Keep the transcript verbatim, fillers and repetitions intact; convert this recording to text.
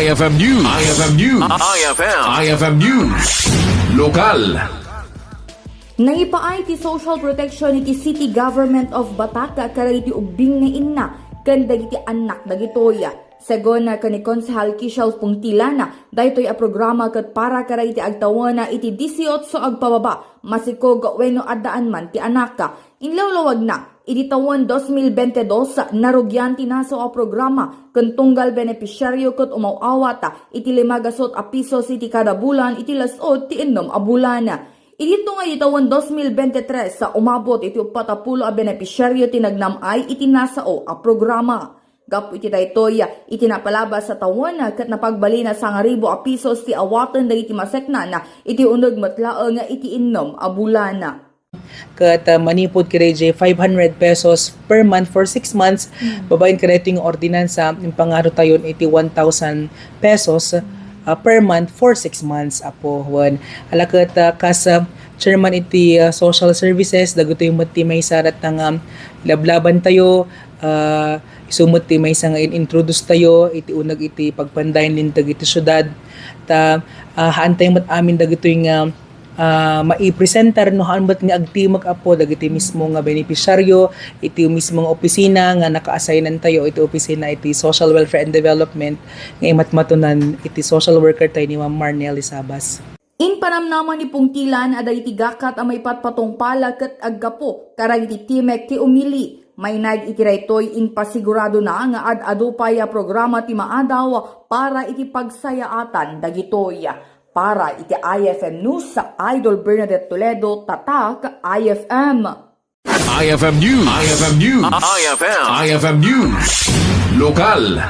I F M News. I F M News. I F M. I F M News. Lokal. Naipaay ti social protection iti City Government of Batak kadagiti ubbing nga inna ken dagiti annak dagitoy. Segun ken ni Konsehal Kishel Pungtilan, daytoy a programa ket para kadagiti agtawen iti dieciocho agbababa, masikog wenno addaan man ti anak. Inlawlawagna, iti tawen dos mil bente dos, narugian ti nasao a programa ken tunggal benepisiario ket umaw-awat iti lima gasut a pisos iti kada bulan iti las-ud ti innem a bulan. Idinto nga iti tawen dos mil bente tres, umabot iti uppat a pulo a benepisiario ti nagnam-ay iti nasao a programa. Gapu iti daytoy, iti napalabas a tawen, ket napagbalin a sangaribu a pisos ti awaten dagiti maseknan iti uneg met laeng iti innem a bulan. Ket, ah, manipud kadaydiay five hundred pesos per month for six months, babaen kadaytoy nga ordinansa, impangarotayon iti one thousand pesos, ah, per month for six months, apo, wen. Ala ket, ah, kas, ah, chairman iti, ah, social services, dagitoy met ti maysa ket nga lablabantayo, ah, isu met ti maysa nga in-introduce tayo iti uneg iti pagpandayen linteg iti siudad. Ta, ah, haantayo met amin dagitoy nga ah, maipresentar no haan met nga agtimek, apo, dagiti mismo nga beneficiario iti mismo nga opisina nga naka-assignan tayo iti opisina iti Social Welfare and Development nga imatmatonan iti social worker tayo ni Ma'am Marnelly Sabas. Impanamnaman ni Pungtilan a dagiti gakat a maipatpatungpal ket aggapu kadagiti timek ti umili. Mainaig iti daytoy, impasiguradona nga ad-adu pay a programa ti maadaw para iti pagsayaatan dagitoy. Para iti I F M News, Idol Bernadette Toledo, Tatak I F M. I F M News. I F M News. I F M. I F M News. Lokal.